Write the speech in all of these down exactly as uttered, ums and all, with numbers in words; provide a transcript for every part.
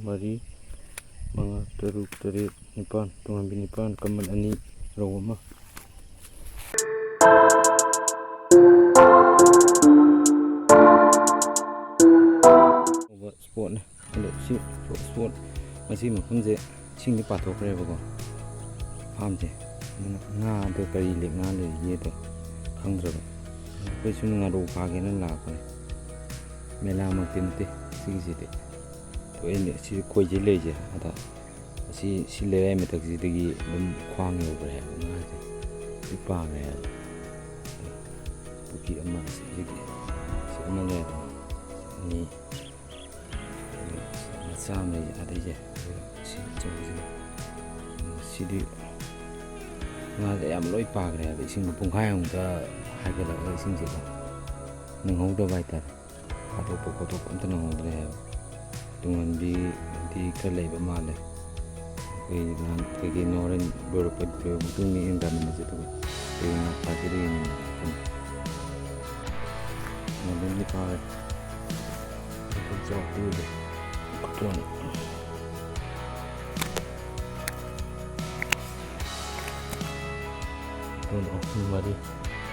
ꯃꯔꯤ, ꯃꯉꯥ, ꯇꯔꯨꯛ, ꯇꯔꯦꯠ, ꯅꯤꯄꯥꯜ, ꯇꯨꯡꯍꯟꯕꯤ ꯅꯤꯄꯥꯜ, ꯀꯃꯟ ꯑꯅꯤ, ꯔꯧ ꯑꯃ꯫ ꯑꯅꯧꯕ ꯁ꯭ꯄꯣꯠꯅꯦ꯫ ꯑꯗꯣ ꯁꯤ ꯁ꯭ꯄꯣꯠ, ꯃꯁꯤ ꯃꯐꯝꯁꯦ ꯏꯁꯤꯡꯗꯤ ꯄꯥꯊꯣꯛꯈ꯭ꯔꯦꯕꯀꯣ, ꯐꯥꯝꯁꯦ꯫ ꯑꯗꯨꯅ ꯉꯥꯗꯣ ꯀꯔꯤ ꯂꯩ, ꯉꯥ ꯂꯩꯔꯤꯒꯦꯗꯣ ꯈꯪꯗ꯭ꯔꯕ꯫ ꯑꯩꯈꯣꯏ ꯁꯨꯝ ꯉꯥꯔꯧ ꯐꯥꯒꯦꯅ ꯂꯥꯛꯄꯅꯦ꯫ ꯃꯦꯂꯥꯃꯛꯇꯤ ꯅꯠꯇꯦ ꯁꯤꯒꯤꯁꯤꯗꯤ꯫ ꯊꯣꯛꯑꯦꯅꯦ ꯁꯤ ꯈꯣꯏꯁꯤ ꯂꯩꯔꯤꯁꯦ꯫ ꯑꯗ ꯑꯁꯤ, ꯁꯤ ꯂꯩꯔꯥꯏ ꯃꯊꯛꯁꯤꯗꯒꯤ ꯑꯗꯨꯝ ꯈ꯭ꯋꯥꯡ ꯌꯧꯈ꯭ꯔꯦ ꯍꯥꯏꯕ ꯉꯥꯁꯦ꯫ ꯂꯣꯏ ꯄꯥꯈ꯭ꯔꯦ ꯍꯥꯏꯕ꯫ ꯄꯨꯈ꯭ꯔꯤ ꯑꯃ ꯑꯁꯤꯗꯒꯤ, ꯁꯤ ꯑꯃ ꯂꯩꯔꯦ꯫ ꯑꯅꯤ, ꯃꯆꯥ ꯑꯃ ꯂꯩ ꯑꯗꯩꯁꯦ꯫ ꯑꯗꯨꯒ ꯁꯤ ꯑꯆꯧꯕꯁꯤꯅ꯫ ꯁꯤꯗꯤ ꯉꯥꯁꯦ ꯑꯌꯥꯝꯕ ꯂꯣꯏ ꯄꯥꯈ꯭ꯔꯦ ꯍꯥꯏꯕ꯫ ꯏꯁꯤꯡꯗꯣ ꯄꯨꯡꯈꯥꯏꯃꯨꯛꯇ ꯍꯥꯏꯒꯠꯂꯛꯑꯒ ꯏꯁꯤꯡꯁꯦꯀꯣ ꯅꯪꯍꯧꯗꯕ ꯍꯥꯏꯇꯥꯔꯦ꯫ ꯐꯥꯗꯣꯛꯄ ꯈꯣꯠꯇꯣꯛꯄ ꯑꯝꯇ ꯅꯪꯍꯧꯗ꯭ꯔꯦ ꯍꯥꯏꯕ꯫ ꯇꯨꯡꯍꯟꯕꯤꯗꯤ ꯈꯔ ꯂꯩꯕ ꯃꯥꯜꯂꯦ꯫ ꯑꯩꯈꯣꯏ ꯅꯍꯥꯟ ꯀꯩꯀꯩꯅꯣ ꯍꯣꯔꯦꯟ ꯂꯣꯏꯔꯛꯄ, ꯂꯣꯏꯔꯕ ꯃꯇꯨꯡꯗ ꯌꯦꯡꯀꯥꯟꯗ ꯃꯁꯤ ꯑꯗꯨꯒ ꯀꯩ ꯉꯥ ꯐꯥꯒꯦꯗꯣ ꯌꯦꯡꯅꯤꯡꯉꯦ꯫ ꯇꯨꯡꯍꯟꯕꯤ ꯑꯃꯗꯤ ꯐꯥꯔꯦ꯫ ꯆꯥꯎ ꯄꯤꯔꯦ꯫ ꯈꯨꯇꯣꯟ꯫ ꯈꯨꯇꯣꯟ ꯑꯍꯨꯝ ꯃꯔꯤ꯫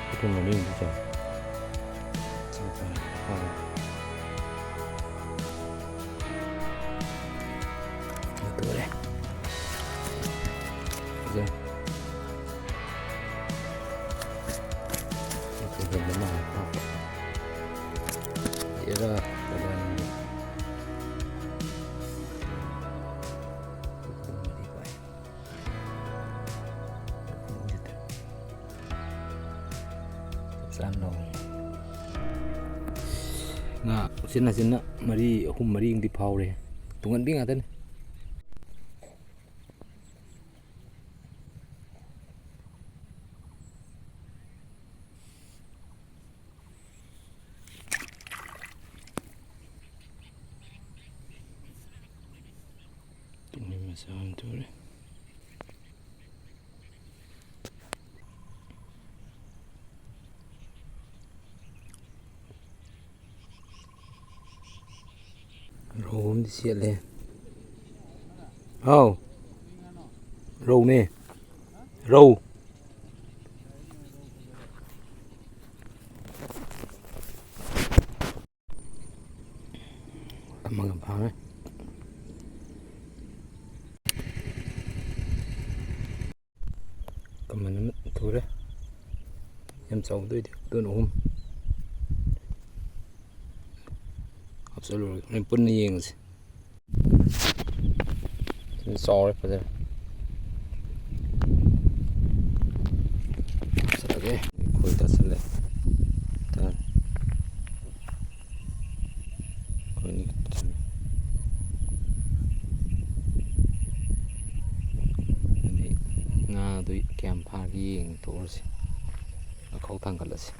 ꯈꯨꯇꯣꯟ ꯃꯔꯤꯃꯨꯛꯇꯤ ꯆꯥꯎ꯫ ꯆꯥꯎ ꯆꯥꯎ꯫ ꯐꯥꯔꯦ꯫ ꯇꯣꯔꯦ꯫ ꯐꯖꯔꯦ꯫ ꯃꯇꯨꯡ ꯍꯦꯟꯕ ꯃꯥꯜꯂꯦ ꯍꯥꯞꯄ꯫ ꯌꯦꯔꯥ ꯀꯗꯥꯏꯅꯣ? ꯃꯔꯤ ꯄꯥꯏ꯫ ꯆꯞ ꯆꯥꯅ ꯂꯧꯔꯦ꯫ ꯉꯥ ꯎꯆꯤꯟ ꯅꯥꯆꯤꯟꯅ ꯃꯔꯤ, ꯑꯍꯨꯝ ꯃꯔꯤꯃꯨꯛꯇꯤ ꯐꯥꯍꯧꯔꯦ꯫ ꯇꯨꯡꯍꯟꯕꯤ ꯉꯥꯛꯇꯅꯤ꯫ ꯇꯨꯡꯍꯟꯕꯤ ꯃꯆꯥ ꯑꯃ ꯊꯣꯛꯂꯦ꯫ ꯔꯧ ꯑꯃꯗꯤ ꯆꯦꯠꯂꯦ꯫ ꯍꯥꯎ꯫ ꯔꯧꯅꯦ꯫ ꯔꯧ꯫ ꯑꯃꯒ ꯐꯥꯔꯦ꯫ ꯀꯃꯟ ꯑꯃ ꯊꯨꯔꯦ꯫ ꯌꯥꯝ ꯆꯥꯎꯕꯗꯤ ꯑꯣꯏꯗꯦ꯫ ꯑꯗꯨꯅ ꯑꯍꯨꯝ꯫ ꯍꯥꯞꯆꯜꯂꯨꯔꯒꯦ꯫ ꯍꯣꯔꯦꯟ ꯄꯨꯟꯅ ꯌꯦꯡꯉꯁꯤ꯫ ꯁꯤꯗꯤ ꯆꯥꯎꯔꯦ, ꯐꯖꯔꯦ꯫ ꯆꯠꯂꯒꯦ꯫ ꯈꯣꯏ ꯇꯥꯁꯜꯂꯦ꯫ ꯇꯥꯔꯦ꯫ ꯑꯩꯈꯣꯏꯅꯤ ꯈꯛꯇꯅꯤ꯫ ꯑꯗꯨꯗꯤ ꯉꯥꯗꯨ ꯀꯌꯥꯝ ꯐꯥꯒꯦ ꯌꯦꯡ ꯇꯣꯛꯑꯁꯤ꯫ ꯑꯈꯧ ꯊꯥꯡꯒꯠꯂꯁꯤ꯫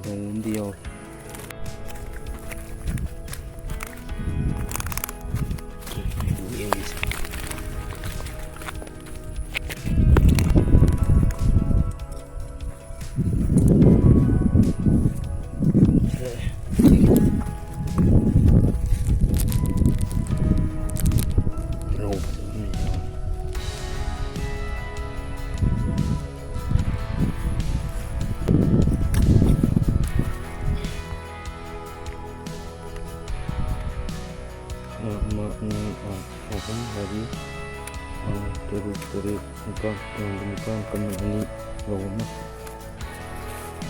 ꯔꯧ ꯑꯃꯗꯤ ꯌꯥꯎꯔꯦ꯫ ꯌꯦꯡꯒꯦꯁꯦ꯫ ꯔꯧ ꯐꯖꯕ ꯑꯃ ꯌꯥꯎꯔꯦ꯫ ꯑꯃ, ꯑꯅꯤ, ꯑꯍꯨꯝ, ꯃꯔꯤ, ꯃꯉꯥ, ꯇꯔꯨꯛ, ꯇꯔꯦꯠ, ꯅꯤꯄꯥꯜ, ꯇꯔꯥꯃꯥꯄꯜ, ꯅꯤꯄꯥꯜ, ꯀꯃꯟ ꯑꯅꯤ, ꯔꯧ ꯑꯃ꯫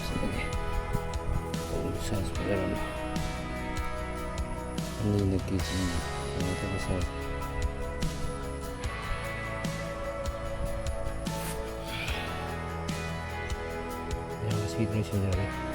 ꯁꯤꯗꯒꯤ꯫ ꯔꯧ size ꯐꯖꯔꯝꯃꯦ꯫ ꯑꯅꯤꯅ KG ꯀꯩꯅꯣ ꯇꯧꯕ size꯫ ꯌꯥꯝ ꯁꯤꯗ꯭ꯔꯤ ꯁꯤꯟꯅꯔꯦ꯫